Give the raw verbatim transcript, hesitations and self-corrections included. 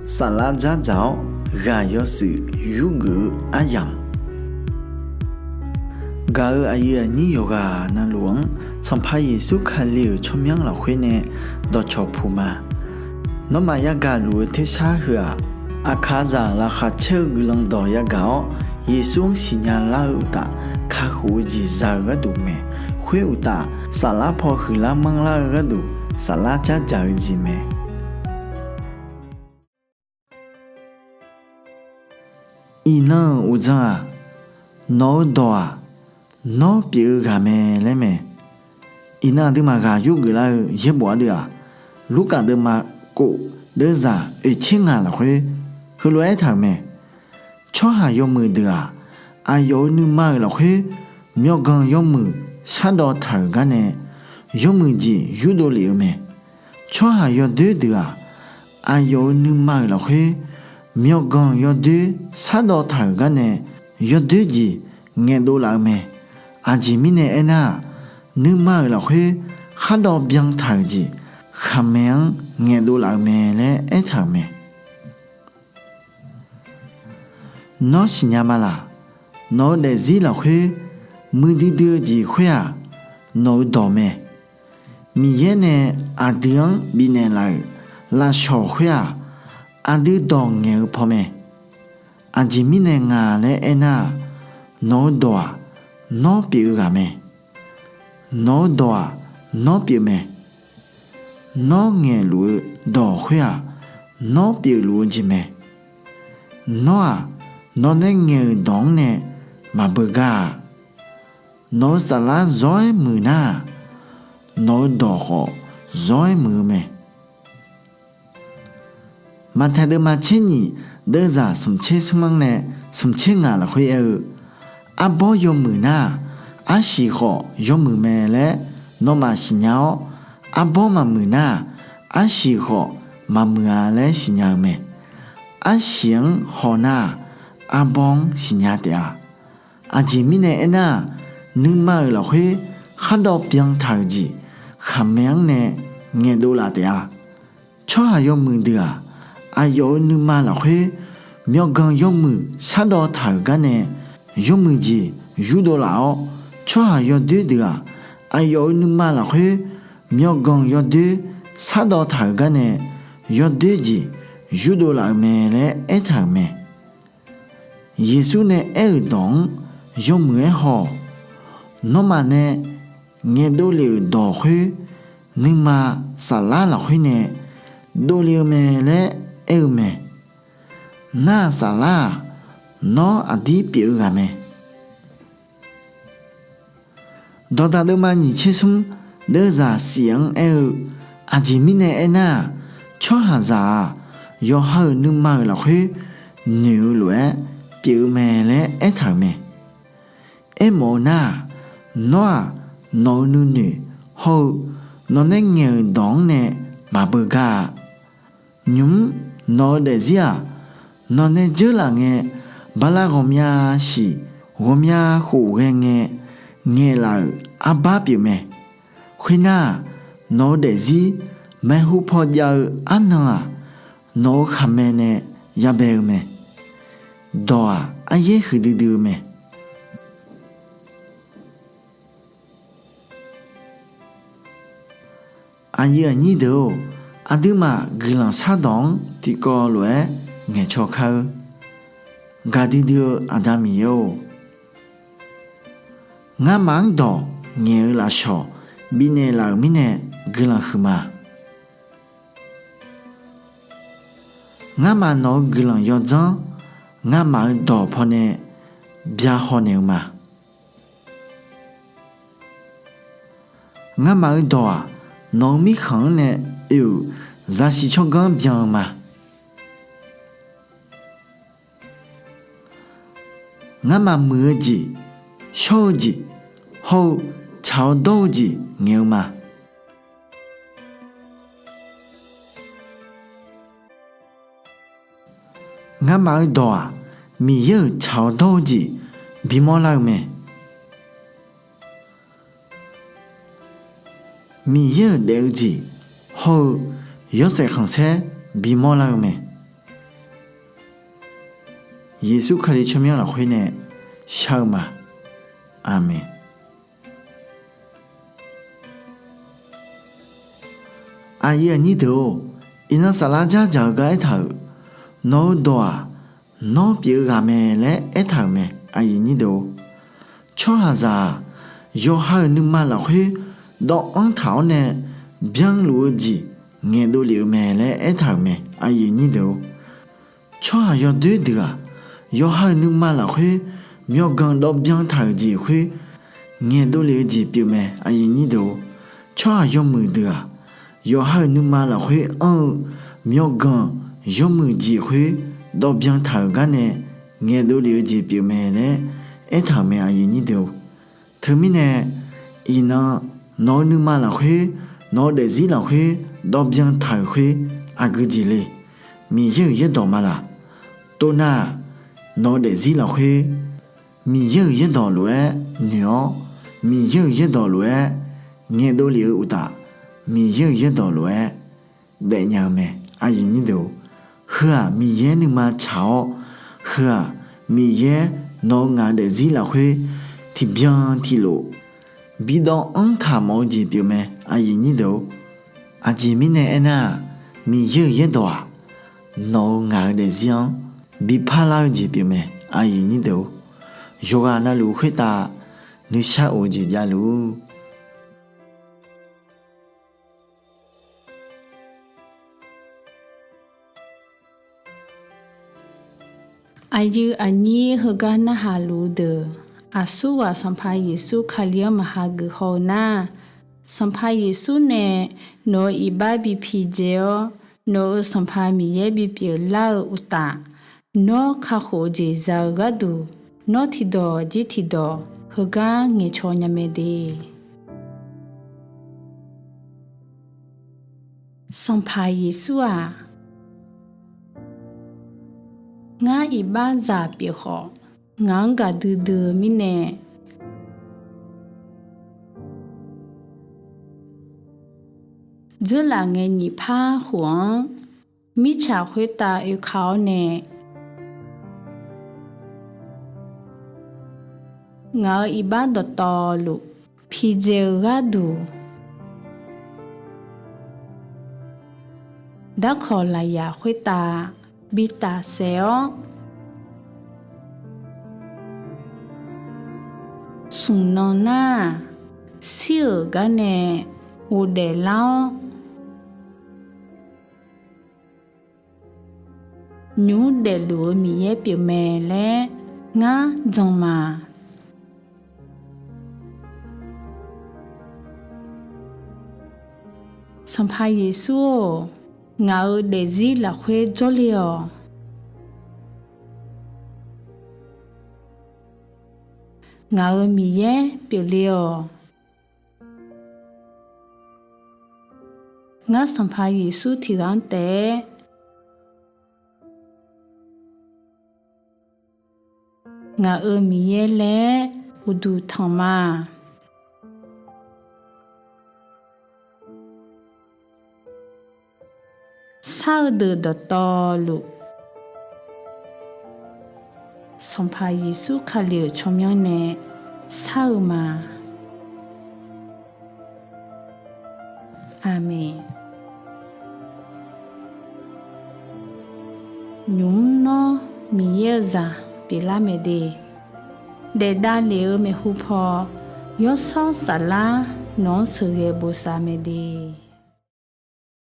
Saflar dzardzaq-awr ghaq yawshuif yurgeuf-eu aryamq, gaq-euq aqyuif aqnyir yawqghaq navluf-anr Sanqpaq Yeqsur Kali-euq tsawrmyanr lafkhoer nae dawqcawq puq ma. Nawmaf yagaq luf-eu tersar heu-aq, aqkaqzaq laqkhaq caer-eu guiqlanq dawq yagaq-awr, Yeqsur-anr siqnya lar-eu uqtaf, kakhof-eu jeq za-eu gharduq mae. Khoer uqtaf, saflar paw huiqlar manrlar-eu gharduq, saflar dzardzaq-eu jeq mae. Iqnan-euq uqdzan-aq, nawq-eu dawq-aq, nawr pyeuf-eu ghaq mae laer mae. Iqnan aqduimaf ghaq yurgeuf lar-eu yaerbof ardeuv-aq, Lurkaf deuvma kof deuvzaq oeqtser ngaq lafkhoer heulof-aer aertaq-euq mae. Tsawrhaq yawmuiq deuq-aq, aqyawf-euq nuima-euq lafkhoer myawqganq yawmuiq shardawv taq-euq garnae, yawmuiq jeq yurdov lef-eu mae. Tsawrhaq yawdoer deuq-aq, aqyawf-euq nuima-euq lafkhoer myawqganq yawdoer shardawv taq-euq garnae, yawdoer jeq ngaeqdov laf-eu mae. Aqjeq mirnae aernar-aq, nuima-euq lafkhoer khardawv byantaq-euq jeq, khaqmae-anr ngaeqdov laf-eu mae laer aertaq-euq mae. Nawr siqnya ma laq? Nawq-eu daefzir lafkhoer muiqdui dui-eu jeq khoer-aq, nawq-eu dawq mae. Miqyaer nae aqdui-anr bifnaeq laf-euq lafshawq khoer-aq, aqdui dawq ngaeq-eu pawmae. Aqjeq mirnae nga laer aernar-aq, nawq-eu dawq-aq, nawr pyeuf-eu ghaq mae. Nawq-eu dawq-aq, nawr pyeufmae. Nawr ngaeqluf-eu dawq khoer-aq, nawr pyeufluf-eu jeq mae. Nawr-aq, nawqnae ngaeq-euq dawq-anr nae maqbeugar-a. Nawq-eu saflar zawr-aer muiqnar-aq, nawq-eu dawq khawf zawr-aer muiq-eu mae. Maqtaeq deuvma tser nyiq deuvzaq smq tser smr-anr nae smq tser ngaq lafkhoer aer-eu, arbawr yawmuiq nar-aq, arsiq khawf yawmuiq mae laer nawmaf siqnya-awr, arbawr maqmuiq nar-aq, arsiq khawf maqmuiq-a laer siqnya-eu mae. Arsiq-anr hawnar-aq, arbawr-anr siqnya taef-a. Aqjeq mirnae aernar-aq, nuima-euq lafkhoer khardawv byantaq-euq jeq, khaqmae-anr nae ngaeqdov laf taef-a. Tsawrhaq yawmuiq deuq-aq, aqyawf-euq nuima lafkhoer myawqganq yawmuiq shardawv taq-euq garnae, yawmuiq jeq yurdov laf-awr, tsawrhaq yawdoer deuq-aq, aqyawf-euq nuima lafkhoer myawqganq yawdoer shardawv taq-euq garnae, yawdoer jeq yurdov laf-eu mae laer aertaq-euq mae. Yeqsur nae aer-euq dawq-anr yawmuiq-aer haw-awq. Nawmaf nae ngaeqdov lef-euq dawq khoer, nuima saflar lafkhoer nae dovle-eu mae laer aer-eu mae. Nar-aq saflar-aq, nawr aqdir pyeuf-eu ghaq mae. Dawqdaq deuvma nyiq tser smr deuvzaq siq-anr aer-eu, aqjeq mirnae aernar-aq, tsawrhaqzaq-aq, yawqha-euq nuima-euq lafkhoer noeq-eu lof-aer pyeuf-eu mae laer aertaq-euq mae. Aermawf-eu nar-aq, nawr-aq, nawq-eu nuinoeq hawr-eu nawqnae ngaeq-euq dawq-anr nae maqbeugar-a. Nymq-mr nawq-eu daefzir-aq, nawqnae dzeurlaf ngae, bala ghawqmya siq ghawqmya khof ghae ngae, ngaeqlaf-euq arbar pyeufmae. Khoernar-aq, nawq-eu daefzir maeqhu paw jav-eu arnan-aq, nawq-eu khaqmae nae yabae-eu mae. Dawq-aq aryaer huiqdui dui-eu mae. Aqyuif aqnyir deuq-or, aqduimaf guiqlanq shardawq-anr tiqkawv lof-aer ngaeqcaw kar-eur. Gaqdui dui-eu Aqda Miqyaer-or, ngamaf-anr dawq ngaeq-eu lafshawq bifnaeq laf-euq mirnae guiqlanq huiqma. Ngamaf nawq-eu guiqlanq yawdzanr ngamaf-eu dawq pawnae byaqhaw naeq-eu ma. Ngamaf-eu dawq-aq, nawq-eu mirkhanq-anr nae oe-euq zaqsiq tsawrganr byan-eu ma. Ngamaf muiq-eu jeq, shawr-eu jeq, hawr-eu tsaq-awr dawr-eu jeq ngaeq-eu ma. Ngamaf-eu dawq-aq, Miqyaer-euq tsaq-awr dawr-eu jeq bimawr lar-eu mae. Miqyaer-euq daef-eu jeq hawr-eu yawshaef khanqsaer bimawr lar-eu mae. Yeqsur Kali tsawrmyanr lafkhoer nae shar-eu ma. Aqmeq. Aqyuif aqnyir deuq-or, iqnan saflar dzardzaq-eu gar aertaq-euq, nawq-eu dawq-aq, nawr pyeuf-eu ghaq mae laer aertaq-euq mae. Aqyuif nyir deuq-or, tsawrhaqzaq-aq, yawqha-euq nuima lafkhoer dawvanr taq-awr nae byanluf-eu jeq ngaeqdov lef-eu mae laer aertaq-euq mae. Aqyuif nyir deuq-or, tsawrhaq yawdoer deuq-aq, yawqha-euq nuima lafkhoer myawqganq dawvbyan taq-euq jeq khoer ngaeqdov lef-eu jeq pyeufmae. Aqyuif nyir deuq-or, tsawrhaq yawmuiq deuq-aq, yawqha-euq nuima lafkhoer anr-eu myawqganq yawmuiq jeq khoer dawvbyan taq-euq garnae ngaeqdov lef-eu jeq pyeufmae laer aertaq-euq mae. Aqyuif nyir deuq-or, teumirnae iqnan nawq-eu nuima lafkhoer, nawq-eu daefzir lafkhoer dawvbyan taq-euq khoer aqgeu jeq le? Miqyaer-euq yaerdawq ma laq? Tov-nar-aq, nawq-eu daefzir lafkhoer Miqyaer-euq yaerdawq lof-aer noeq-awr, Miqyaer-euq yaerdawq lof-aer ngaeqdov lef-eu uqtaf, Miqyaer-euq yaerdawq lof-aer daefnya-eu mae. Aqyuif nyir deuq-or, heu-aq Miqyaer nuima tsaq-awr, heu-aq Miqyaer nawq-eu ngaq-eu daefzir lafkhoer tiqbyan tiqlof bidawvanr taq mawf-eu jeq pyeufmae. Aqyuif nyir deuq-or, aqjeq mirnae aernar-aq, Miqyaer-euq yaerdawq-aq, nawq-eu ngaq-eu daefzir-anr biparlar-eu jeq pyeufmae. Aqyuif nyir deuq-or, yawqghaq navluf khoertav nuishar of-eu jeq javluf-ur. Aqyuif aqnyir heugar narhaq luf-eu deuq, aqsurghaq Sanqpaq Yeqsur Kali-anr maqha geuf haw-eu nar, Sanqpaq Yeqsur nae nawq-euq iqbax bi pidzae-awr, nawq-euq Sanqpaq Miqyaer bipyeuf lar-eu uqtaf, nawr kakhof-eu jeq za-eu gharduq, nawr tiqdawq jir tiqdawq heugar ngaeqcaw nya mae de. Sanqpaq Yeqsur-aq, ngar iqbaxzaq pyeuf khawf, ngaq-anr gaqdui dui-eu mirnae, dzeurlaf ngae nyiq par khof-anr mirtsaq khoertav oeka-awr nae, ngaq-euq iqbax dawqtawvluf pidzae-eu gharduq, darkawq lafyaq khoertav bi tafsaef-awr, smq nan nar-aq, shir-euq garnae ghofdaef lar-awr, nymq mr daefluf-eu Miqyaer pyeufmae laer ngar jan ma. Sanqpaq Yeqsur-or, ngaq-euq daefzir lafkhoer jawrle-awq. Ngaq-euq Miqyaer pyeufle-awq. Ngar Sanqpaq Yeqsur tiqghaq-anr taef-aer ngaq-euq Miqyaer laer uqduq tanq ma. Shar-eu deuq dawqtawvluf, Sanqpaq Yeqsur Kali-euq tsawrmyanr nae shar-eu ma. Aqmeq. Nymq mr nawr Miqyaer-eu zaq pyeuflar mae de, daef davlef-eu maeqhu paw, Yawshawr Saflar nawq-anr sheuqghae bosav mae de.